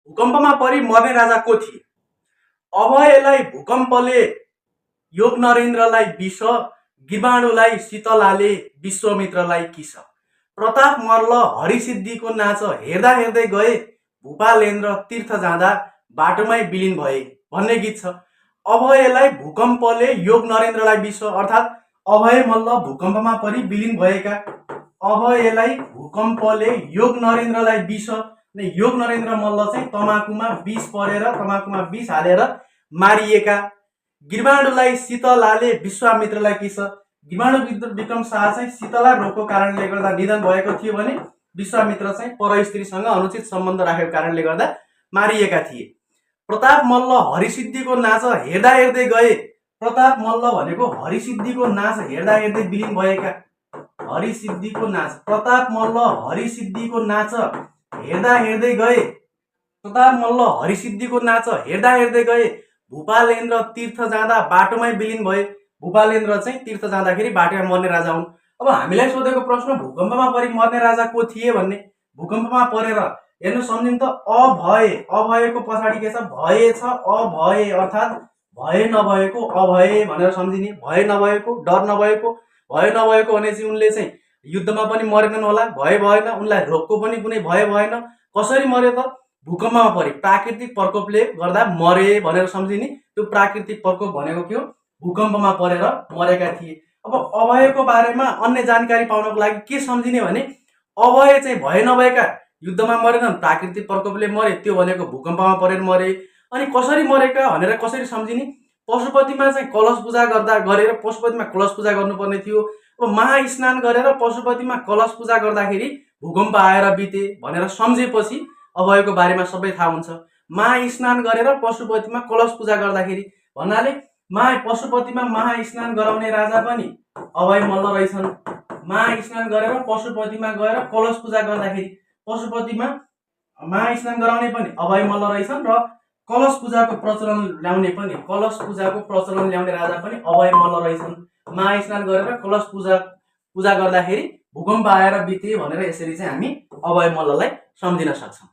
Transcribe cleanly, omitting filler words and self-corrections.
भूकम्पमा परि मर्ने राजा को थिए? अभयलाई भूकम्पले योग नरेन्द्रलाई विष, गिर्वाणुलाई शीतलाले विश्वामित्रलाई किस। प्रताप मल्ल हरिसिद्धिको नाच हेर्दा हेर्दै गए, भूपालेन्द्र तीर्थ जाँदा बाटोमै विलिन भए भन्ने गीत छ। अभयलाई भूकम्पले योग नरेन्द्रलाई विष, अर्थात् अभय मल्ल भूकम्पमा परि विलिन भएका, अभयलाई भूकम्पले योग नरेन्द्रलाई विष, योग नरेन्द्र मल्ल चाहिँ तमाकुमा विष परेर तमाकुमा विष हालेर मारिएका, गिर्वाणुलाई शीतलाले विश्वामित्रलाई किस। गिर्वाणु विक्रम शाह चाहिँ शीतला रोगको कारणले गर्दा निधन भएको थियो भने विश्वामित्र चाहिँ परस्त्रीसँग अनुचित सम्बन्ध राखेको कारणले गर्दा मारिएका थिए। प्रताप मल्ल हरिसिद्धिको नाच हेर्दा हेर्दै गए, प्रताप मल्ल भनेको हरिसिद्धिको नाच हेर्दा हेर्दै विलिन भएका, हरिसिद्धिको नाच, प्रताप मल्ल हरिसिद्धिको नाच हेर्दा हेर्दै गए, प्रताप मल्ल हरिसिद्धिको नाच हेर्दा हेर्दै गए, भूपालेन्द्र तीर्थ जाँदा बाटोमै विलिन भए। भूपालेन्द्र चाहिँ तीर्थ जाँदाखेरि बाटोमा मर्ने राजा हुन्। अब हामीलाई सोधेको प्रश्न भूकम्पमा परि मर्ने राजा को थिए भन्ने, भूकम्पमा परेर हेर्नु सम्झिनु त अभय, अभयको पछाडि के छ? भए छ। अभय अर्थात् भए नभएको, अभय भनेर सम्झिने, भए नभएको, डर नभएको, भए नभएको भनेपछि उनले चाहिँ युद्धमा पनि मरेनन् होला, भए भएन, उनलाई रोगको पनि कुनै भए भएन। कसरी मर्यो त? भूकम्पमा परि, प्राकृतिक प्रकोपले गर्दा मरे भनेर सम्झिने। त्यो प्राकृतिक प्रकोप भनेको के हो? भूकम्पमा परेर मरेका थिए। अब अभयको बारेमा अन्य जानकारी पाउनको लागि के सम्झिने भने अभय चाहिँ भए नभएका, युद्धमा मरेनन्, प्राकृतिक प्रकोपले मरे, त्यो भनेको भूकम्पमा परेर मरे। अनि कसरी मरेका भनेर कसरी सम्झिने? पशुपतिमा चाहिँ कलश पूजा गर्दा गरेर पशुपतिमा कलश पूजा गर्नुपर्ने थियो। अब महास्नान गरेर पशुपतिमा कलश पूजा गर्दाखेरि भूकम्प आएर बिते भनेर सम्झेपछि अभयको बारेमा सबै थाहा हुन्छ। महास्नान गरेर पशुपतिमा कलश पूजा गर्दाखेरि भन्नाले पशुपतिमा महास्नान गराउने राजा पनि अभय मल्ल रहेछन्। महास्नान गरेर पशुपतिमा गएर कलश पूजा गर्दाखेरि पशुपतिमा महास्नान गराउने पनि अभय मल्ल रहेछन् र कलश पूजाको प्रचलन ल्याउने पनि, कलश पूजाको प्रचलन ल्याउने राजा पनि अभय मल्ल रहेछन्। महास्नान गरेर कलश पूजा गर्दाखेरि भूकम्प आएर बिते भनेर यसरी चाहिँ हामी अभय मल्ललाई सम्झिन सक्छौँ।